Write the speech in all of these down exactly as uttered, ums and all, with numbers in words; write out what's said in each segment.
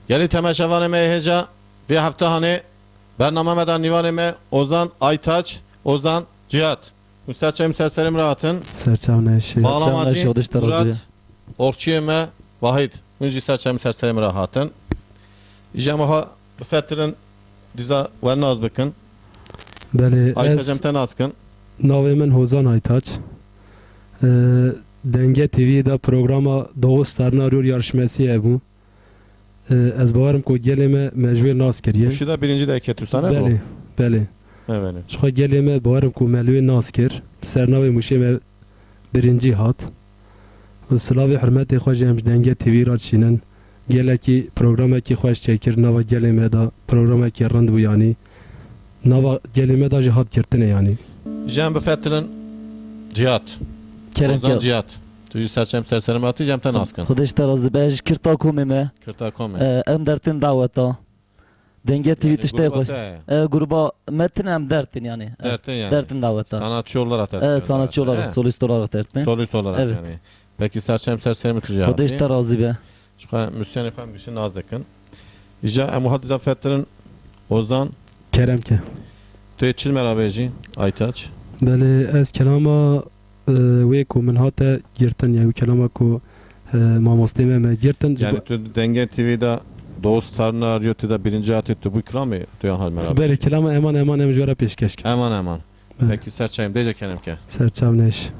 Gelî temaşevanê me hêja vê heftehanê bername me da nîvanê me Ozan Aytaç, Ozan Cihat. Hûn ser çem ser serê min re hatin. Ser çav neşê. Bağlamacı Ser çav neşê, Murat, Orçiyê me Vahid. Hûn jî ser çem ser serê min re hatin. Îja me ha bifetirin dîza we nas bikin. Belê, Aytaç ez em te nas kin. Navê min Hozan Aytaç. Ee, Denge T V de programa Doğu Starına Arıyor yarışması hebû. Ee, ez bawerim ku gelê me, me ji wê nas kiriye. Muşî de birinci de ketirsane bu. Belê, belê. Evet. Ji xwe gelê me bawerim ku me li wê nas kir. Ser navê Muşê me birinci hat. Û silavê hurmetê xwe jî em ji Denge T V re dişînin. Gelekî programekî xweş çêkir, nava gelê me de programekî rind bû yanî. Nava gelê me de jî hat girtinê yanî. Ji em bifetirin Cihat. Kerem Ozan ke- Cihat. Tu jî ser çem ser serê min hatî, ji em te nas kin. Xwedê ji te razî be, ez ji Kirta Komê me. Kirta Komê. E, em dertin daweta. Denge T V Yani tiştê gruba xweş. Te. E, gruba me tine em dertin yani. E, Dertin yani. Dertin daweta. Sanatçı olarak dertin. E, sanatçı olarak, Evet. solist olarak dertin. Solist olarak Evet. yani. Peki ser çem ser serê min tu jî hatî. Xwedê ji te razî be. Ji xwe musyenê xwe em gişin nas dikin. Îja em hadi da fetirin Ozan. Kerem ke. Tu yê çi me ra bêjî, Aytaç? Belê, ez kelama, e, wê ku min hate girtin, yani kelama ku, e, mamostê me me girtin. Yani tu Denge T V de Doğu Starına Arıyor, tu de birinci hatî, tu bu kilamê tu yan hal me ra bêjî. Belê, kelama eman eman em ji we re pêşkeş kir. Eman eman. Belê. Peki ser çayım, dêce kerem ke. Ser çav neş.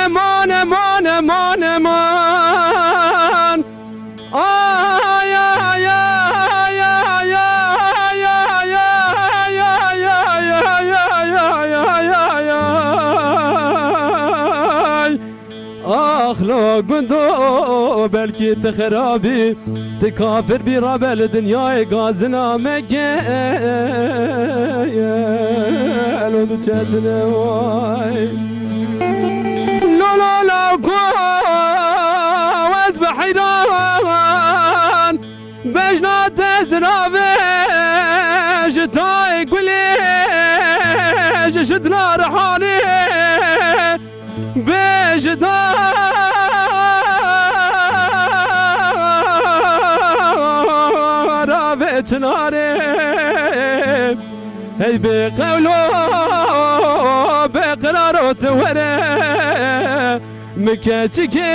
Eman, eman, eman, eman. Ay, ay, ay. Ax lo gundo, belkî tu xirabî, tu kafir bî, rabe li dinyayê gazina me gel û diçetine way. Lo, lo, lo, ku ez bi heyran bejna te zirave ji tayê gulê ji, ji dina rihanê. Bêjda ravê çinarê, hey bê qewlo, bê qiraro tu were, min keçikê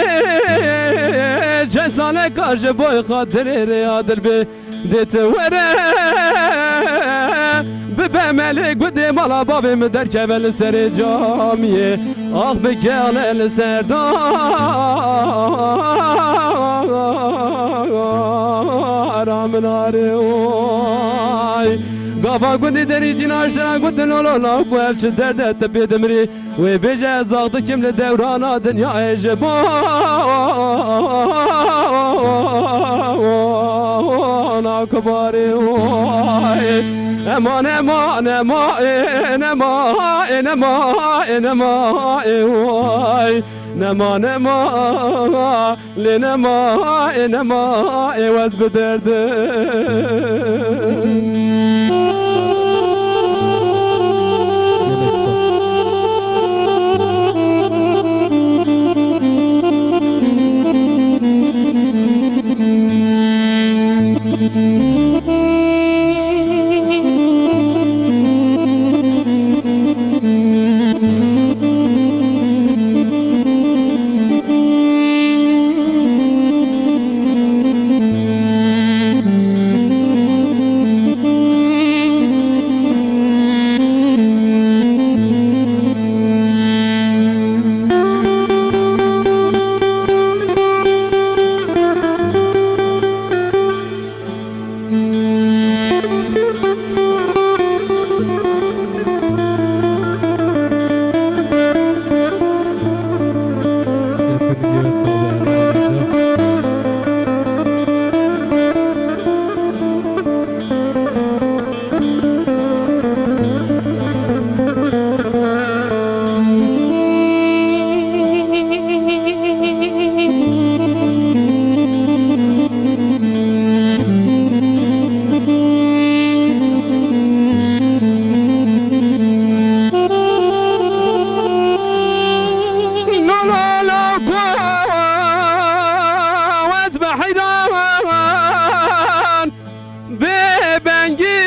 cezaleka ji bo xatirê rêya dil bê. Dê tu were, bibe melê gudê mala bavê min derkeve li serê camiyê. Ax bikele li ser dara min arê way. Gava gundê derî cîna ji te re gotin, lo, lo, lo, ku ev çi derd e, tu pê dimirî. Wê bêje, ez ax dikim li dewrana dinyayê ji bona kibarê way. Eman, eman, eman, eman, eman, eman, eman, way. Nema, nema, lê nema, ê nema, ê wez bi derdin. Gelek spas. La la la, ez be heyran. Bê bengî,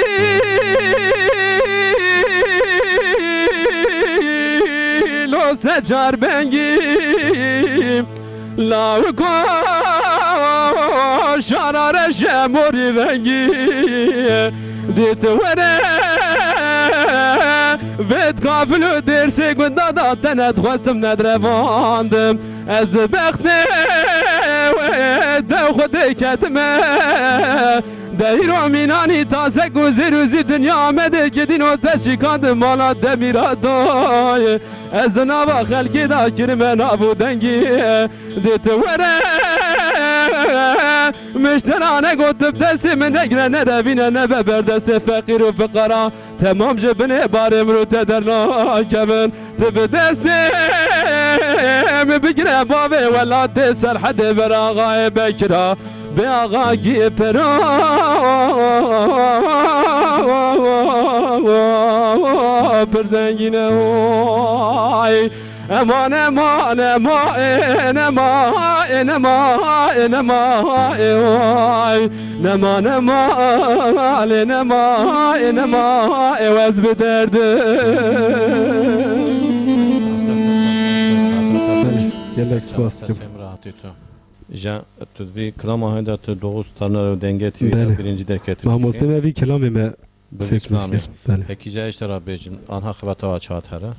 lo secar bengî, lawiko şarare şemorî vengî, dît were vêt gafil û dêrsê gunda da te nedxwestim nedrevandim. Ez di bextê wê de Xwedê ketime. De îro mînanî tasek û zêr û zî dinya Amedê gedîno dest şikand mala demîra dayê. Ez di nava xelkê de kirime nav û dengî. Dê tu were miştera negot bi destê min negre, nerevîne nebe ber destê feqîr û fiqara. Temam ji binê barê min û te dernakevin. Tu bi destê min bigire bavê welatê Serhedê ber axayê Bekira. Bê axa gî piro pir zengîn e oy. Eman, eman, eman, e, nema, e, nema, e, nema, e, oy. Nema, nema, e, nema, e, nema, e, ez bi derdim. Gelek spas dikim. Jan, tu vî kilama heda tu Doğu Starnar û Denge T V Belê. Birinci derket. Mamoste me vî kilamê me seçmiş kir. Belê. Peki, ja işte ra bêjim, anha xebata wa çawa here?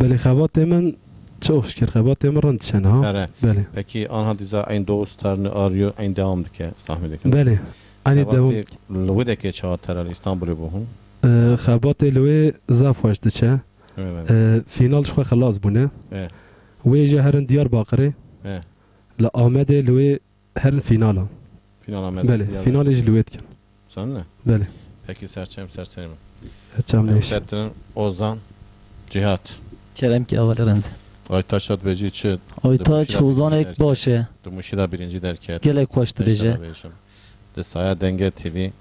Belê, xebatê min çok şükür, xebatê min rind çen ha. Here. Belê. Peki, anha diza eyn Doğu Starnı arıyor, eyn devam dike, tahmin dikim. Belê. Aynı devam. Xebatê li Widekê çawa here, li İstanbul'ê bû hûn? Ee, xebatê li wê zaf xweş diçe. Evet. Ee, final ji xwe xelas bûne. Evet. Wê jî herin Diyarbakirê. Evet. Li Amedê li wê herin fînala. Fînal Amed. Belê, Diyarbekir. Fînalê jî li wê dikin. Sen ne? Belê. Peki serçem serçem. Serçem ne iş? Ozan Cihat. Kerem ki, avalê Remzi. Aytaç hat bêjî çi? Aytaç hozanek baş e. Di Mûşê de birinci derket. Gelek xweş dibêje. Di saya Denge T V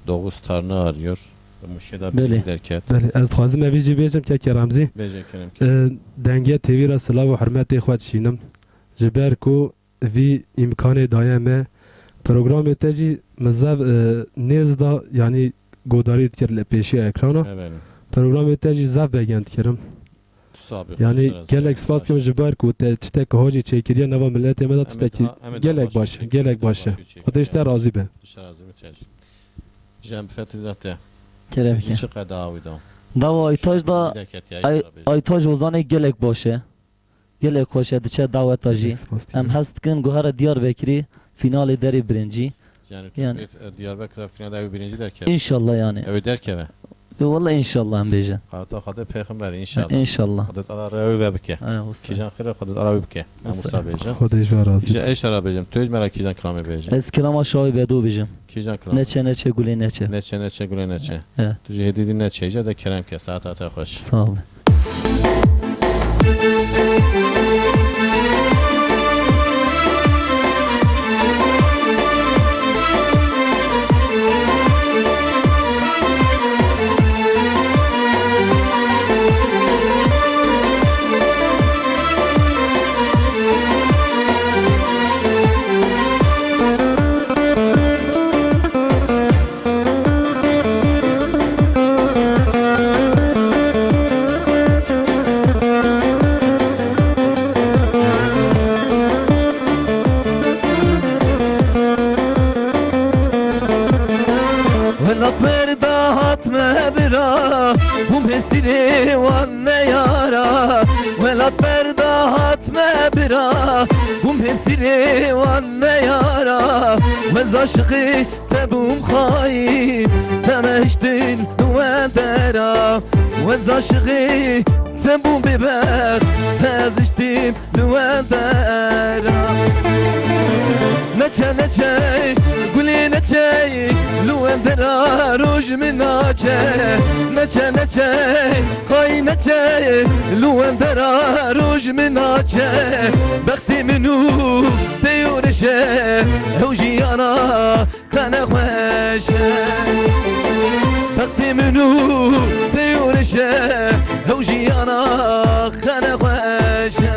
Doğu Starnı arıyor. Di Mûşê de birinci derket. Belê, ez dixwazim evî jî bêjim, kekê Remzî. Bêje kerem ki. Ee, Denge T V re silav û hurmetê xwe dişînim. Ji ber ku vî îmkanê daye me. Programê te jî min zaf, e, nêz da, yanî godarî dikir li pêşiya ekrana. He, belê. Programê te jî zaf begend dikirim. Yanî gelek spas dikim ji ber ku te tiştek hojî çêkiriye nava miletê me de tiştekî gelek baş e, gelek baş e. Xwedê ji te razî be. Jem bi fetî zate. Kerem ki. Çi qeda awî da? Dawa Aytaç da, Ay-, Aytaç Ozanê gelek baş e. Gelek xweş e, diçe daweta jî. Gelek spas dikim. Em hez dikin ku here Diyarbekirî fînalê derê birincî. Yani tu yani pêf, e, Diyarbekir fînalê ew birinci derkeve. İnşallah yani. Ew derkeve. E, walla inşallah em bêje. Qata Xwedê pêxember inşallah. E, inşallah. Xwedê Teala re ew ve bike. E, wisa. Kîjan xêr Xwedê Teala ew bike. Wisa. Em wisa bêje. Xwedê ji we razî. Îşte eşara bêjim. Tu ji me re kîjan kilamê bêje. Ez kilama Şawê Bedo bêjim. Kîjan kilam? Neçe neçe gulê neçe. Neçe neçe gulê neçe. E. Tu jî hêdî dî neçe. Îca de kerem ke, saeta te xweş. Sağ ol. Welat berda hat me bira, bûm hêsîrê wan neyara. Welat berda hat me bira, bûm hêsîrê wan neyara. Wez aşiqî te bûm xayî, te me hiştin li we dera. Wez aşiqî te bûm bêbext, te ez hiştim li we dera. Neçe, neçe, gulê neçe, li wendera roj min naçe. Neçe, neçe, xay neçe, li wendera roj min naçe. Bextê min û te yo reşe, ew jiyana xene xweş e. Bextê min û te yo reşe, ew jiyana xene xweş e.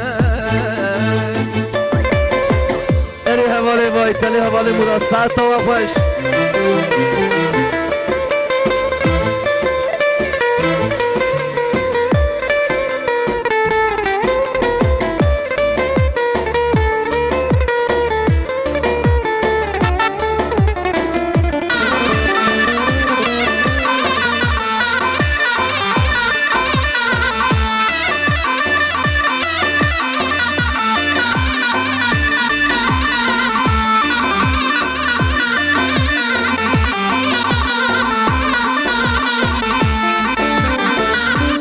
Erê hevalê vay, telê hevalê Murat, saeta we xweş.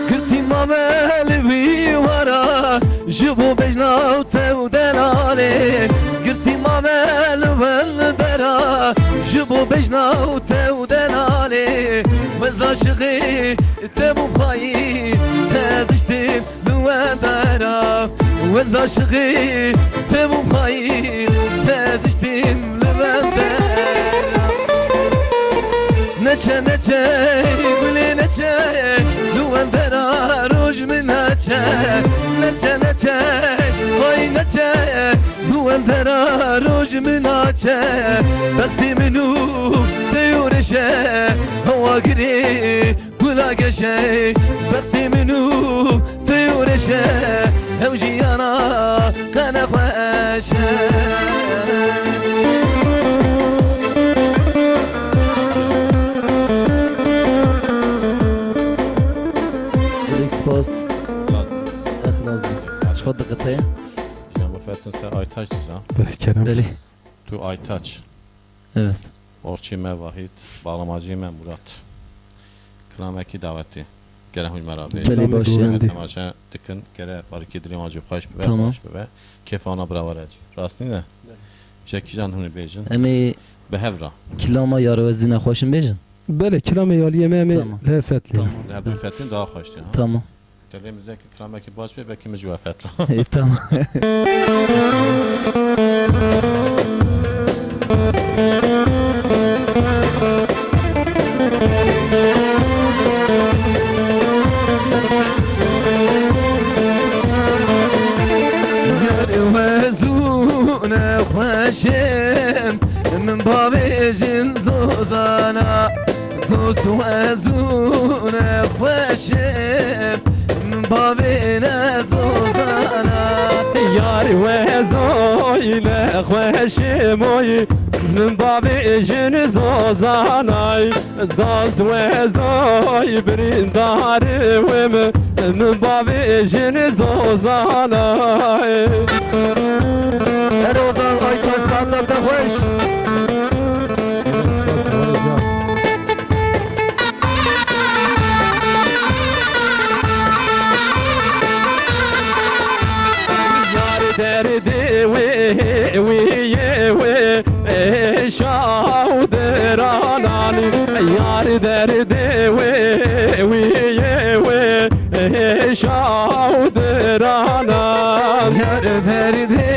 Girtî mame li wî wara, ji bo bejna û te û delalê. Girtî mame li wendera, ji bo bejna û te û delalê. Wez aşiqî te bûm xayî, te ziştîm li wendera. Wez aşiqî te bûm xayî, te ziştîm li wendera. Neçe, neçe, gulê neçe, li wendera roj min neçe. Neçe, neçe, vay neçe, li wendera roj min naçe. Bextê min û te yo reşe, hewa girê gula geşe. Bextê min û te yo reşe, ew jiyana xene xweş e. Gelek spas. Lazım. Ex lazim. Ji xwe diqiteye. Yanî bu fetin se Aytaç diza. Belê, kerem. Belê. Tu Aytaç. Evet. Orçî me Vahît, bağlamacî me Murat. Kilamekî dawetî. Gere hûn me ra bê. Belê, baş e. Temaşe dikin, gere barikê dilê wan jî xweş bibe, tamam, baş bibe. Kêfa wana bira were cî. Rast nîne? Belê. Ji kîjan hûn ê bêjin? Em ê bi hev ra. Kilama Yar Wezî nexweş in bêjin? Belê, kilamê yaliyê me em ê, tamam, li hev fetlî. Tamam. Li hev fetlîn daha xweş tê, ha? Tamam. Dilê min zek kilamekî baş be, belkî min ji we fetla. Ê, tamam. Yar wezû nexweşim, min bavêjin zozana. Dost wezû nexweşim, min bavê ne zozana. Yar wezoy nexweşim oy, min bavêjin zozanay. Dost wezoy birîndar wim, min bavêjin zozanay. Her Ozan Aytaç, saeta te xweş. Yar derdê wê, wê yê wê, êşa û diranan. Yar derdê wê, wê yê wê, êşa û diranan. Yar derdê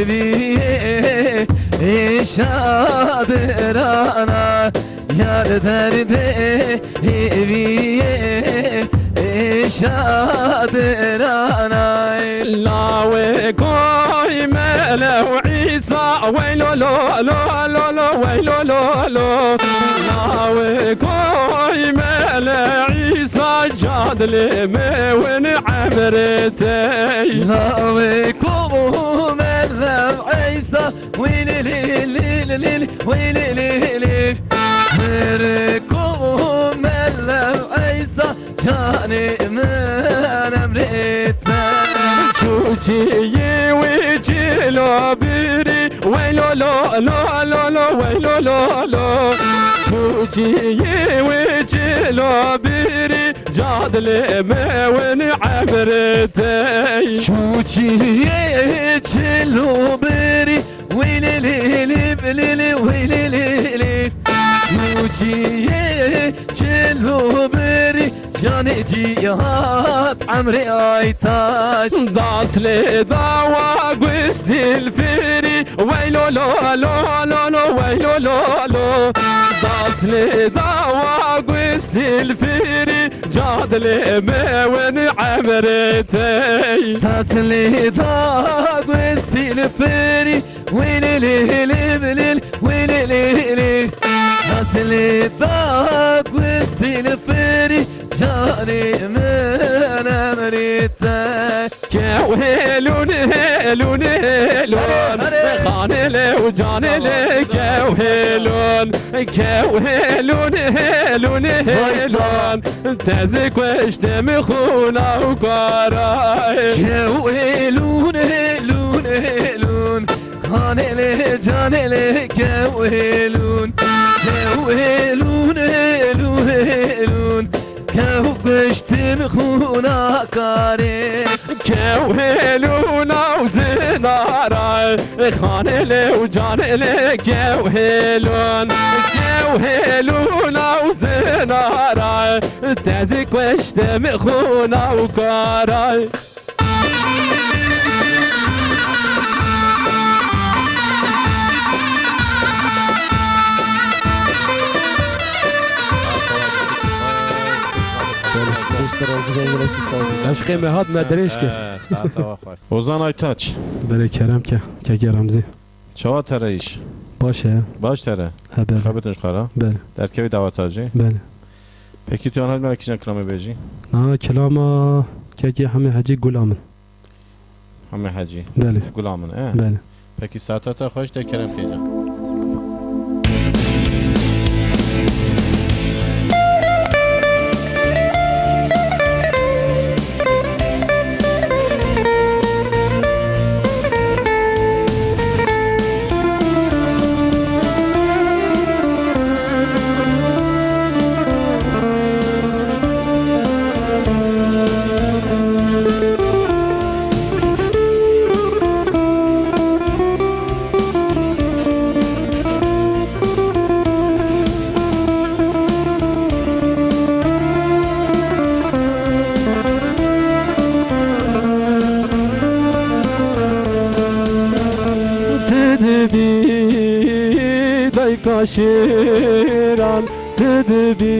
wê, êşa dirana. Yar derdê hêviyê êşa diranay. Lawê koy Melew Îsa, wey lo lo lo lo lo, wey lo lo lo. Lawê koy Melew Îsa, cadlê mewin emrê tey. Lawê koy Melew Îsa, Wî lî lî lî lî lî lî, wî lî lî lî. Mir ku melev Eysa, canê min emrê te. Çûçiyê wî çilo birî, wey lo lo lo lo lo, wey lo lo lo. Çûçiyê wî çilo birî, cadlê mewin emrê te. Çûçiyê çilo birî, Wî lê lê Çil û birî canê cîhat emrê Aytaç. Daslê dawa gust dilfirî, weylo lo lo lo lo, weylo lo lo. Daslê dawa gust dilfirî, cadlê me wen emrê tey. Daslê da gust dilfirî, Wîlîlîlîlîl, wîlîlîlî. Heslî da gustî li firî, canî min emrî te. Kew hêlûn, hêlûn, hêlûn. Erê, erê. Xanê lê û canê lê kew hêlûn. Kew hêlûn, hêlûn, hêlûn. Tezi kuştim xûna û karay. Kew hêlûn, hêlûn, hêlûn. Xanê lê, canê lê, kew hêlûn. Kew hêlûn, hêlûn, hêlûn. Kew kuştim xûna karê. Kew hêlûn ew zinara. Xanê lê û canê lê kew hêlûn. Kew hêlûn ew zinara. Tezi kuştim xûna û karay. Eşqê me hat me dirêj kir. He, saeta we xwest. Ozan Aytaç. Belê kerem ke, keke Remzî. Çawa te re îş? Baş e. Baş te re? He, belê. Xebitîn ji xwe re? Belê. Derkevî daweta jî? Belê. Pekî tu anha me re kîjan kilamê bêjî? Na kilama kekê Hemê Hecî Gula min. Hemê Hecî. Belê. Gula min, e? Belê. Pekî saeta te xweş de kerem kêcan. Tu dibî dayka şêran, tu dibî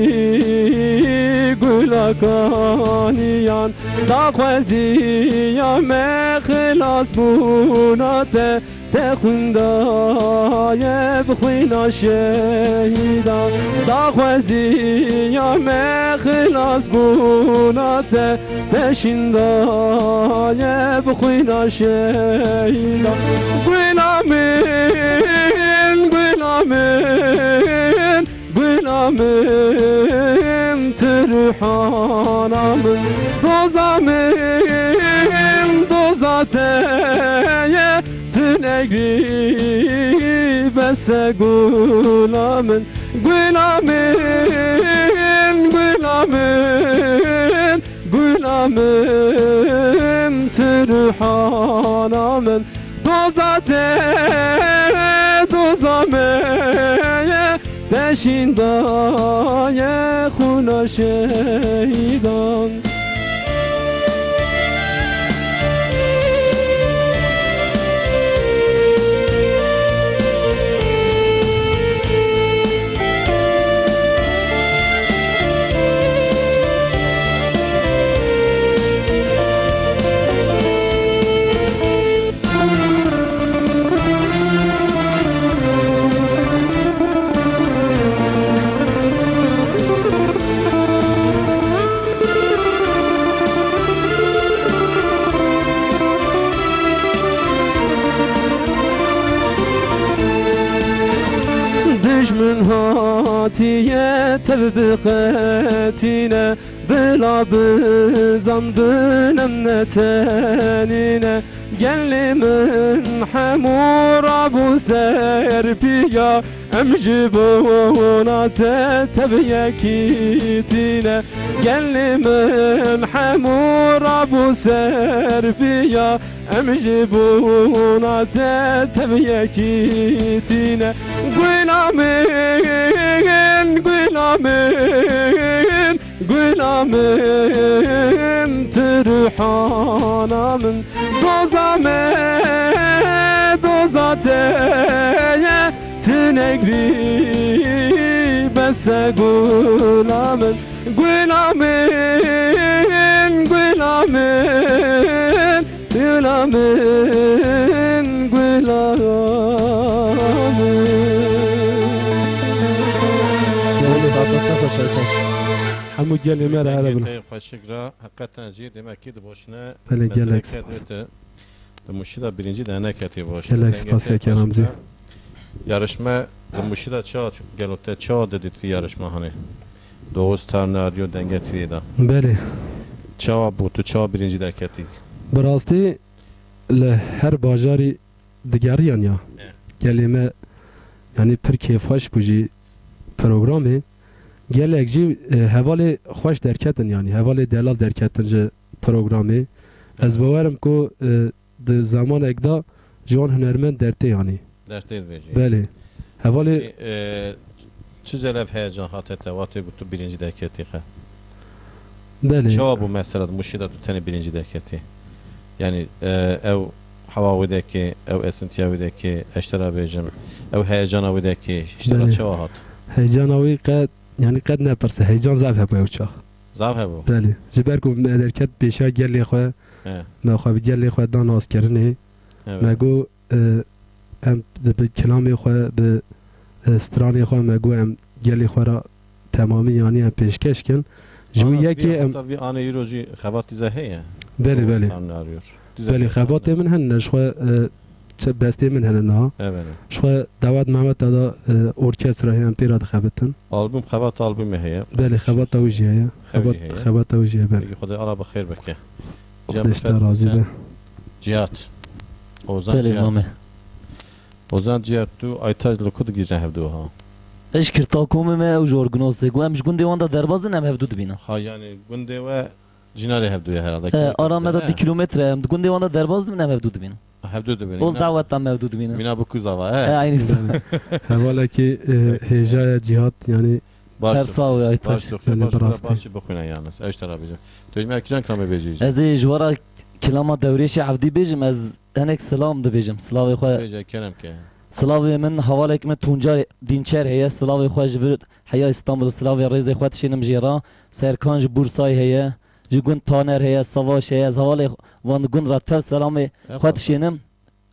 gula kaniyan, daxweziya me xilasbûna te. Te xwîndaye bi xwîna şehîdan, daxweziya me xilasbûna te. Te şîndaye bi xwîna şehîdan. Gula min, gula min, Gula min, tu ruhana min, doza min, doza te ye, tu negrî bese gula min. Gula min, gula min, Gula min, tu ruhana min, doza te, doza me ye, te şîndaye xûna şehîdan. Dijmin hatiye tev biqetîne, bila bizan binim ne tenîne. Gelê min hemû rabû ser piya, Em ji bona te teviyekî tîne. Gelê min hemû rabû ser viya. Em ji bona te teviyekî tîne. Gula min, gula min, gula min, tu ruhana min. Doza me, doza te ye, tu negrî bese gula min. Gula min, gula min, gula min, gula min. Saeta te xweş, Aytaç. Hemû gelê me re here bin. Dengê te xweşik ra, heqeten jî demekî diboşine. Belê, gelek spas. Di Mûşî de birincî de neketî baş. Gelek spas ya Kerem zî. Yarışma di Mûşî de çawa, gelo te çawa didît vî yarışma hanê? Doğu Star Naryo Denge T V'yê de. Belê. Çawa bû, tu çawa birincî de ketî? Bi rastî li her bajarî digeriyan ya. Evet. Gelê me, yanî pir kêfxweş bû jî programê. Gelek jî, e, hevalê xweş derketin, yanî hevalê delal derketin ji programê. Ez bawerim ku, e, di zemanek de ji wan hunermend dertê, yanî. Dertê dibêjî. Belê. Hevalê. Peki, e, çi zelev heyecan hate te, wextê ku tu birincî derketî xe? Belê. Çawa bû mesela, di Mûşî de tu tenê birincî derketî? Yanî, e, ew hewa wê dekê, ew esintiya wê dekê, ez ji te re bêjim, ew heyecana wê dekê, ji te re çawa hat? Heyecana wî qet, yanî qet nepirse, heyecan zaf hebû ew çax. Zaf hebû? Belê. Ji ber ku me derket pêşiya gelê xwe, He. me xwe bi gelê xwe da naskirinê. Evet. Me got, e, em di bi kilamê xwe, bi, e, stranê xwe me got em gelê xwe re temamî, yanî em pêşkeş kin. Ji wî yekê em. Ana vî anê îro jî xebatî ze heye? Belê, belê. Tam ne arıyor. Belê, xebatê min hene, ji xwe, e, çi bestê min hene niha. Evet. Ji xwe Dawet Mehmet da, e, orkestra heye, em pê re dixebitin. Album, xebat albumê heye. Belê, xebata wî jî heye. Ew jî heye. Xebata wî jî heye, belê. Peki, Xwedê ala bi xêr bike. Xwedê ji te razî be. Cihat. Ozan Cihat. Belê, mamê. Ozan Cihat, tu Aytaç li ku digihîjin hevdu ha? Ez ji Kirtakomê me, ew ji Orgnosê. Got em ji gundê wan de derbas dibin, em hevdu dibînin. Ha, yanî gundê we Cinarê hevdu ye herhalde. E, ara me de du kilometre, em di gundê wan de derbas dibin, em hevdu dibînin. Hevdu dibînin. Ol daweta me hevdu dibînin. Mîna bi kuzava, he? E, aynî. Hevalekî, e, hêja ye Cihat, yanî. Baş. Her sağ ol, Aytaç. Baş, baş, baş, baş bixwîne yalnız. Ew ji te re bêjim. Tu ji me kîjan kilamê bêjî? Ez ê ji we re kilama Dewrêşê Evdî bêjim, ez hinek silam dibêjim. Silavê xwe. Bêje, kerem ke. Silavê min, hevalek min Tunca Dînçer heye, silavê xwe ji vir heya Îstanbul, silavê rêzê xwe dişînim jê re. Serkan ji Bursayê heye. Ji gund Taner heye, Savaş heye, ez hevalê wan gund re tev selamê xwe dişênim.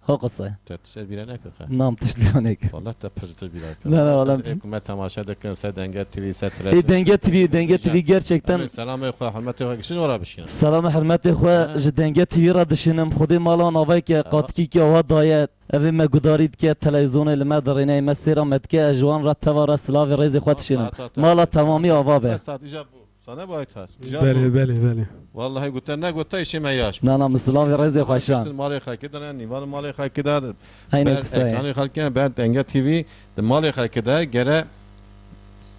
Ha qisay. Te tişt bîra nekir xe? Nam tişt bîra nekir. Wallah te pir tişt bîra kir. Ne, ne, wallah. Ê ku me temaşe dikin, se Denge T V, se Tirek. Ê Denge T V, Denge T V gerçekten. Selamê xwe, hurmetê xwe, gişin ora bişînin. Selamê hurmetê xwe ji Denge T V re dişînim. Xwedê mala navayke qatkî ki awa daye. Evê me gudarî dike, televîzyonê li me dirêne, me sêra me dike, ez ji wan re teva re silavê rêzê xwe dişînim. Mala temamî ava be. Saet îja bû. Sana bu Aytaç. Belê, belê, belê. Wallahî gote ne gote, îşê me yaş. Na, na, min silavê rêzê xwe şan. Malê xelkê de ne, nîvan malê xelkê de. Eyni qisayê. Ekranê xelkê, ber Denge T V, di malê xelkê de gere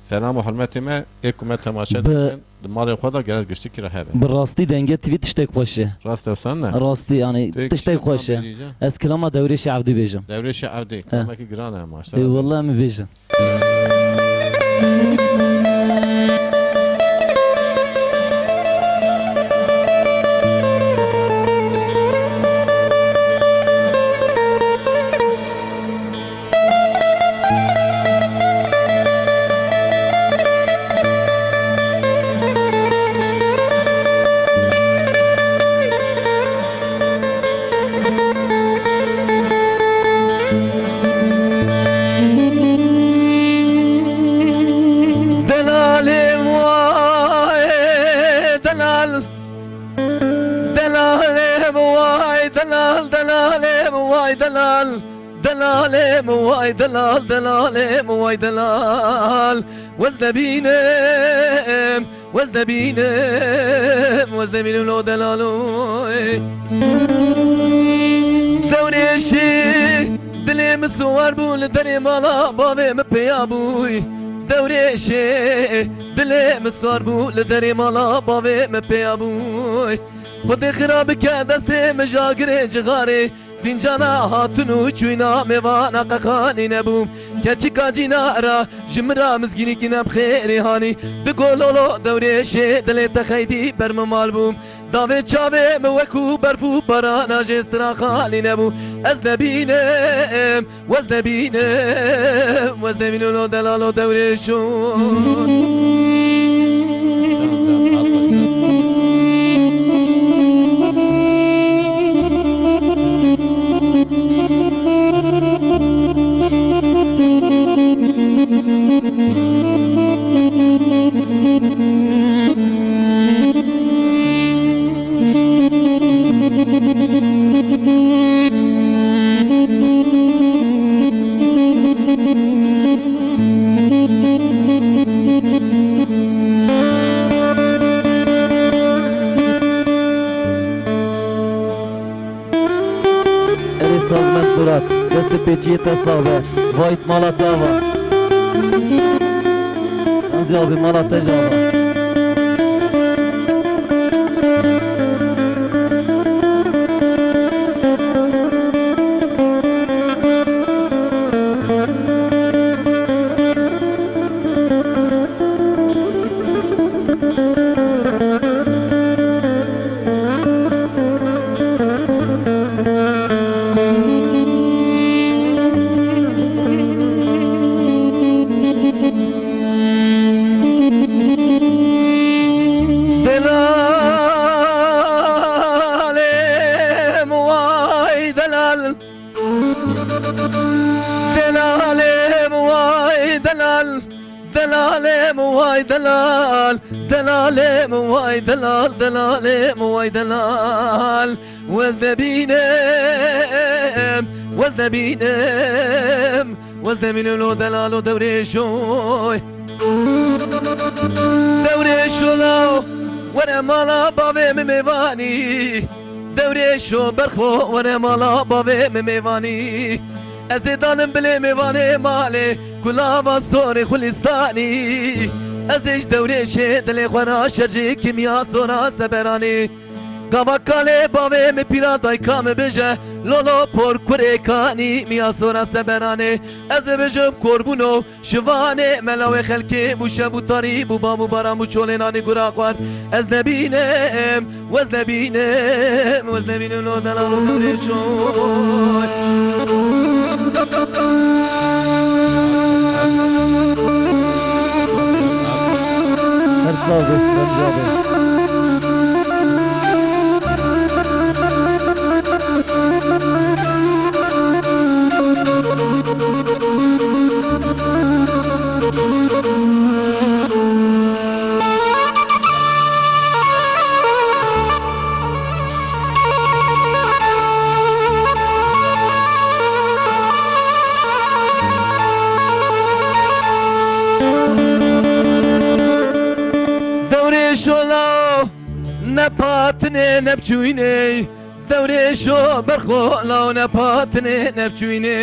selam û hurmetê me, ê ku me temaşe dikin, di malê xwe de gere giştikî re hebe. Bi rastî Denge T V tiştek xweş e. Rast e, sen ne? Rastî, yanî tiştek xweş e. Ez kilama Dewrêşê Evdî bêjim. Dewrêşê Evdî, kilamekî giran e, maşallah. Ê, wallahî min bêjin. Delalê vay delal. Delalê vay delal, delalê vay delal. Delalê vay delal, delalê vay delal. Wez debînim. Wez debînim, wez debînim lo delaloy. Dewrêşî dilê Min siwar bû li derê mala bavê min pêya bûy. Dewrêşê dilê min siwar bû li derê mala bavê min pêya bûy. Xwedê xira bike destê min ji agirê cixarê. Fîncana hatin û çûyna mêvana qeqanî nebûm. Keçika cîna ra ji min ra mizgînîkî ne bi xêrê hanî. Di gololo dewrêşê dilê te xeydî ber min mal bûm. Davê çavê min wekû berf û barana jê stira xalî nebû. Ez nebînim, wez nebînim, wez nebînim lo delalo dewrêşo. Erê Sazmend Murat, dest û pêçiyê te sax be. Vahît mala te ava. Remzî avê mala te jî ava. Delalê min way delal. Delalê min way delal. Delalê min way delal. Delalê min way delal. Delalê min way delal. Wez nebînim, wez nebînim, wez nebînim lo delalo dewrêşoy. Dewrêşo law, were mala bavê min mêvanî. Dewrêşo berxo, were mala bavê min mêvanî. Ez ê danim bilê mêvanê malê, kulava sorê xulîstanî. Ez ê ji dewrêşê dilê xwe ra şerjê kîmya sora seberanê. Gava kalê bavê min pîra dayka min bije, lolo por kurê kanî miya sora seberanê. Ez ê bijim korbûno şivanê mela wê xelkê bû şev û tarî bû bam û baran bû çolê nanî gura xwar. Ez nebînim, wez nebînim, wez nebînim lo delalo dewrêşoy. Her sağ ol, Remzi abi. Dewrêşo law, ne patinê ne biçûynê. Dewrêşo berxo law, ne patinê ne biçûynê.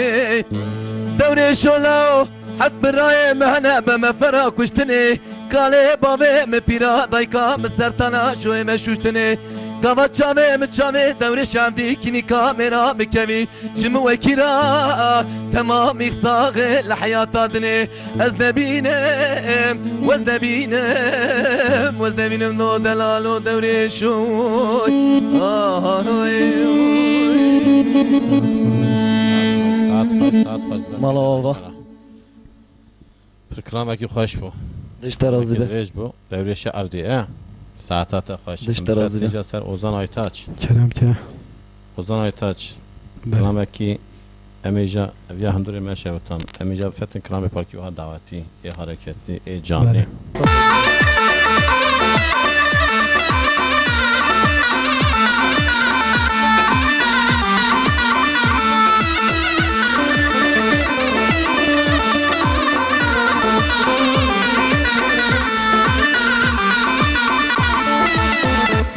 Dewrêşo law, heft birayê me hene be me fera kuştinê. Kalê bavê min pîra dayka min sertana şoyê me şuştinê. Gava çavê min çavê dewrêşa evdî kînîka mêra bikevî. Ji min wekî ra temamî saxê li heyata dinê. Ez nebînim, wez nebînim, wez nebînim no delalo dewrêşoy. Ay, oy. Saet xweş, saet xweş. Mala ava. Pir kilamekî xweş bû. Dişte razî be. Dirêj bû. Dewrêşa evdî, e? Saeta te xweş. Dişte razî be. Em ser Ozan Aytaç. Kerem ke. Ozan Aytaç. Belê. Kilamekî em ê ja ev ya hundurê me şewitan. Em ê ja fetin kilamê parkî wiha dawetî, ê hareketli, ê canlî. Belê.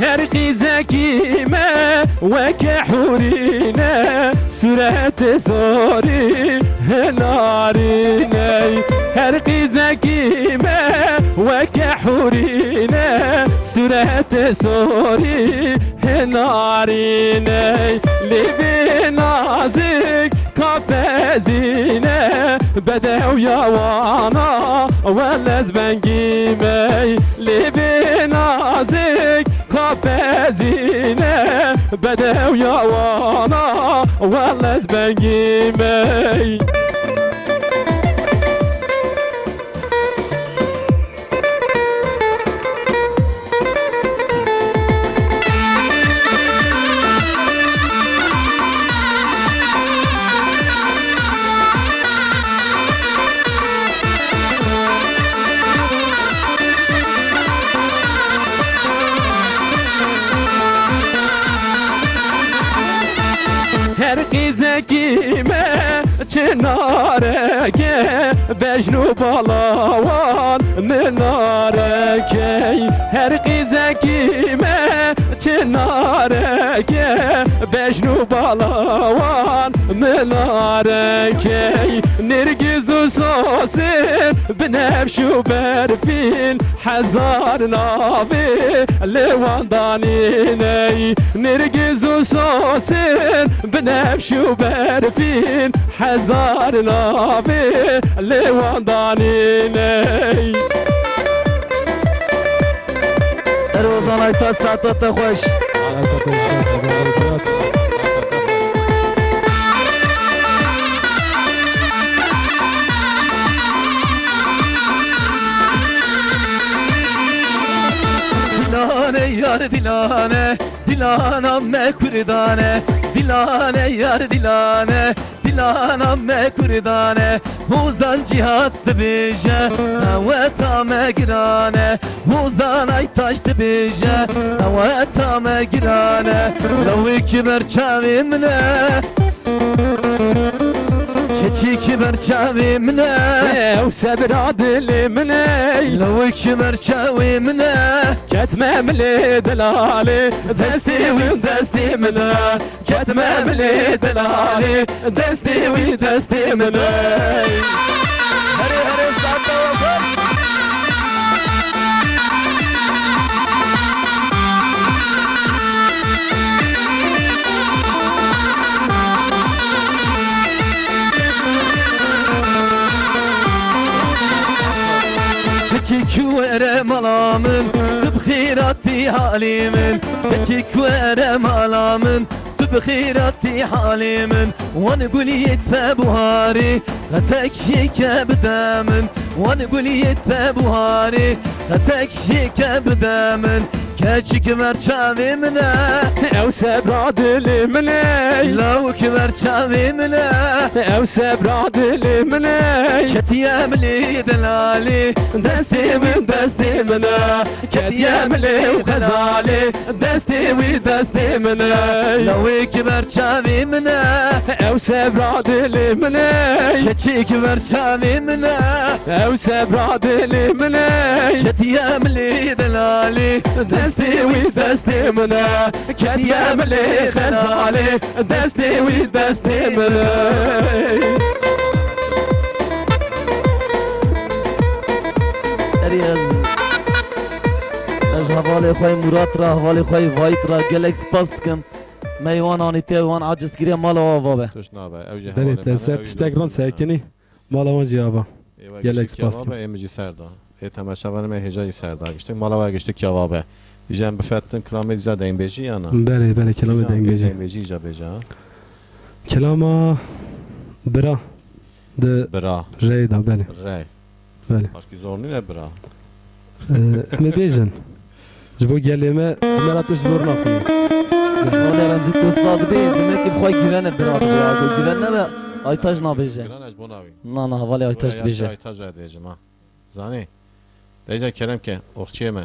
Her qîzekî me weke hûrî ne, sûretê zorî Hinarîney, her qîzekî me weke hûrîne, sûretê sorî hinarîney, lêvê nazik kapezîne, bedew ya wana welez bengî mey, lêvê nazik Kapezîne bedew ya wana, welez bengî mey. Her qîzekî me çinareke, bejn û balawan minareke. Her qîzekî me çinareke, bejn û balawan minareke. Nêrgiz û sosin, binevş û berfîn, hezar navê li wan danîney. Nêrgiz û sosin, binevş û berfîn, hezar navê li wan danîney. Erozan Aytaş, saeta te xweş. Dilane yar dilane, dilana me kurdane, dilane yar dilane, dilana me kurdane. Hozan Cihat dibêje, daweta me girane. Hozan Aytaş dibêje, daweta me girane. Lewê ki ber çavê min e, keçî ki ber çavê min e. Ew sebra dilê min e. Lewê ki ber çavê min e. Ketme milê delalê, destê wî destê min e. Ketme milê delalê, destê wî destê min e. Herê, herê, sata we xweş. Biçik were mala min, tu bi xêratî halê min. Biçik were mala min, tu bi xêratî halê min. Wan guliyê te buharê, qetek şêke bide min. Wan guliyê te buharê, qetek şêke bide min. Keçik ver çavê min e. Ew sebra dilê min e. Lawik ver çavê min e. Ew sebra dilê min e. Ketiye milê delalê, destê min destê min e. Ketiye milê û xezalê, destê wî destê min e. Lawik ver çavê min e. Ew sebra dilê min e. Keçik ver çavê min e. Ew sebra dilê min e. Ketiye milê delalê, destê wî destê min e. Ketiye milê xezalê, destê wî destê min e. Erê ez, ez hevalê xwe yê Murat re, hevalê xwe yê Vahît re gelek spas dikim. Me wan anîtiye, wan aciz kiriye, mala we ava be. Tişt nabe, ew jî Belê, hevalê te min e, ser ew jî tiştek dostê ran min e. Sekinî. Mala wan jî ava. Ê we Gelek giştî spas kî ava kim. Be, ê min jî ser da. Ê temeşevanê me hêja jî ser da. Giştî mala we giştî kî ava be. Îjen bifetin kilamê dîza dengbêjî ya na? Belê, belê, kilamê Îjen dengbêjî. Dengbêjî îja bêje ha. Kilama bira. Di Bira. Rey da, belê. Rey. Belê. Paşkî zor nîne bira. Ee, em ê bêjin. Ji bo gelê me, ji me re tişt zor naxwîne. Wale Remzî, tu saz bê, demek ki xwe güvene bira dibe ya. Ku güven nebe, Aytaş nabêje. Güven ez bona wî. Na, na, hevalê Aytaş Wê dibêje. Aytaş ez dibêjim ha. Zanî? Leyla kerem ke, oxçiyê me.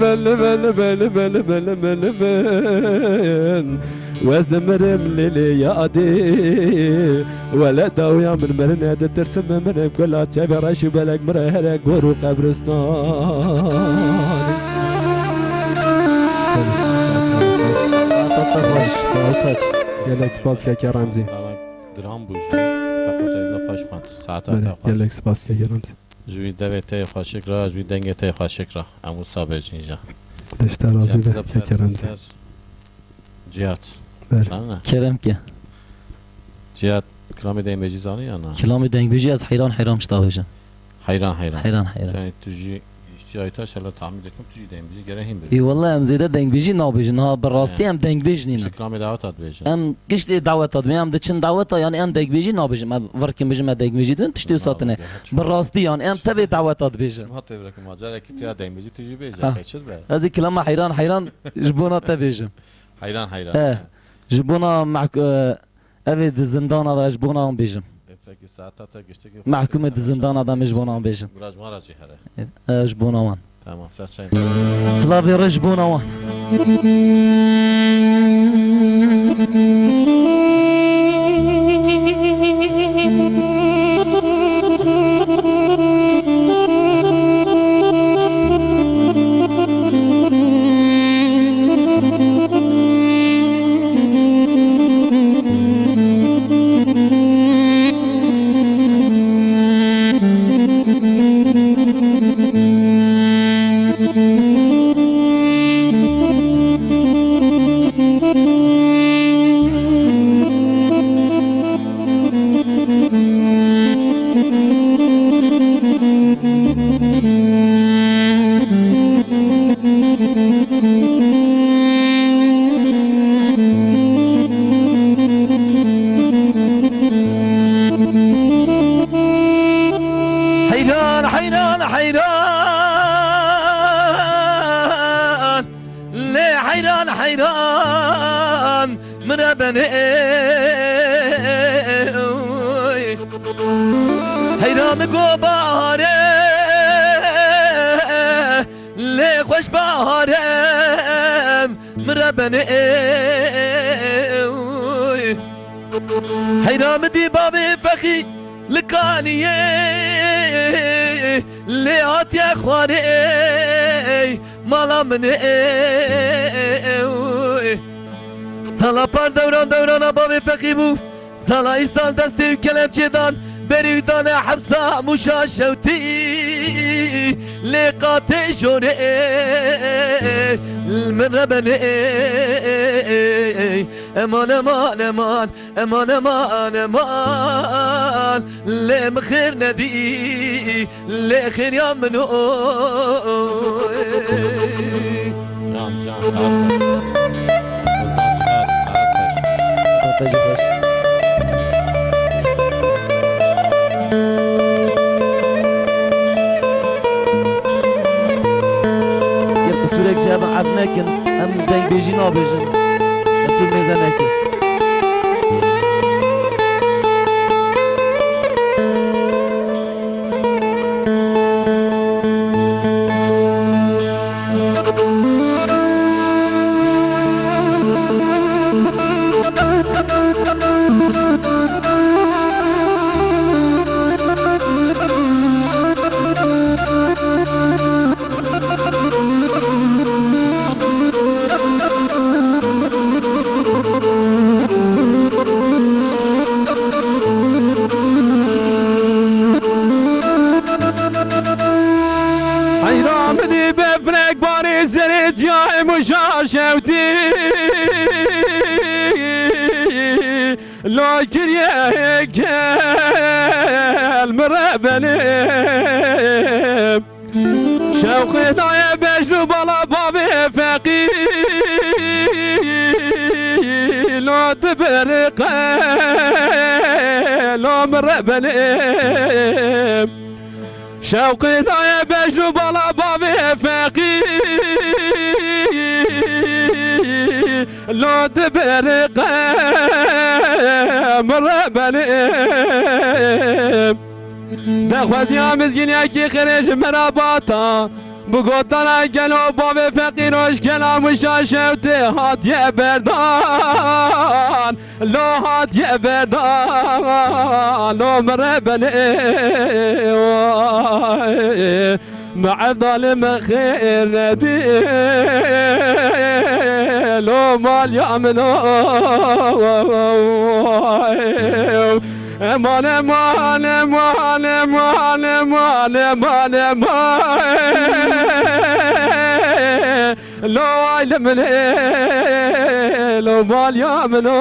Limen, limen, limen, limen, limen, limen, limen. Wez dimirim lê lê yadê. Wele dawiya min mirinê ditirsim, min mirim kula çevê reş û belek min re here gor û qebristan. Gelek spas keke Remzî. Diran bû jî. Teqote zaf xweş xwend. Saeta Belê, te xweş. Gelek spas keke Remzî. Ji wî devê te yê xweşik re, ji wî dengê te yê xweşik re. Em wisa bêjin jî. Dişte razî be, keke Remzî. Cihat. Belê. Kerem ke. Cihat, kilamê dengbêjî zanî ya na? Kilamê dengbêjî ez heyran heyran ji te bêjim. Heyran heyran. Heyran heyran. Yani tu jî, işte ayta şela tahmin ettim, tu jî dengbêjî gere hîn bêjî. Ê, wele em zêde dengbêjî nabêjin. Ha, bi rastî em dengbêj nîne. Kilamê daweta dibêjin. Em Giştê daweta dibin, em diçin daweta, yani em dengbêjî nabêjin, em virkin bijim, em dengbêjî dibin, tiştê wisa tine. Bi rastî yani em tevê daweta dibêjin. Ma tevre ki ma carekî tiya dengbêjî tu jî bêje, Ha. Qeçil be. Ez ê kilama heyran heyran ji bona te bêjim. Heyran heyran. He. Ji bona mehk-, e, evê di zindana de ji bona em bêjim. E, peki saeta te giştekî Mehkumê di zindana de em ji bona em bêjim. Gura ji wan re jî here. E, ji bona wan. Tamam, ser çayın. Slavê re ji bona wan. heyran min re benê. Heyran min go baharê lê xweş baharê min re benê. Heyra min dî bavê Fexî li kaniyê lê hatiye xwarê mala min ê. Sala par dewran dewrana bavê Fexî bû. Sala îsal destê û kelemçê dan berî û dane hepsa Mûşa Şewtî lê qatê jorê min re benê. Eman, eman, eman, eman, eman, eman, lê min xêr nedî, lê xêriya min o. Can, can, saet baş. Ozan Çinar, saet baş. Saet baş. Ger qisûrek ji hev ef nekin, em dengbêjî nabêjin. Qisûr mêze nekin. Heyran bidî befrek barê serê ciyayê Mûşa Şewtî. Lo kiriye gel min re benê. Şewqê daye bejn û bala bavê Feqî. Lo dibiriqe lo min re benê. Şewqê daye bejn û bala bavê Feqî. Lo dibiriqe min re benê. Dexweziya mizgîniyekî xirê ji min re bata. Bi gotana gelo bavê Feqî roj gela Mûşa Şewtê hatiye berdan. Lo hatiye berdan, lo min re benê. Wayê. Me Evdalê me xêr nedî, lo maliya min o. Eman, eman, eman, eman, eman, eman, eman. Lo ay li min ê, lo maliya min o.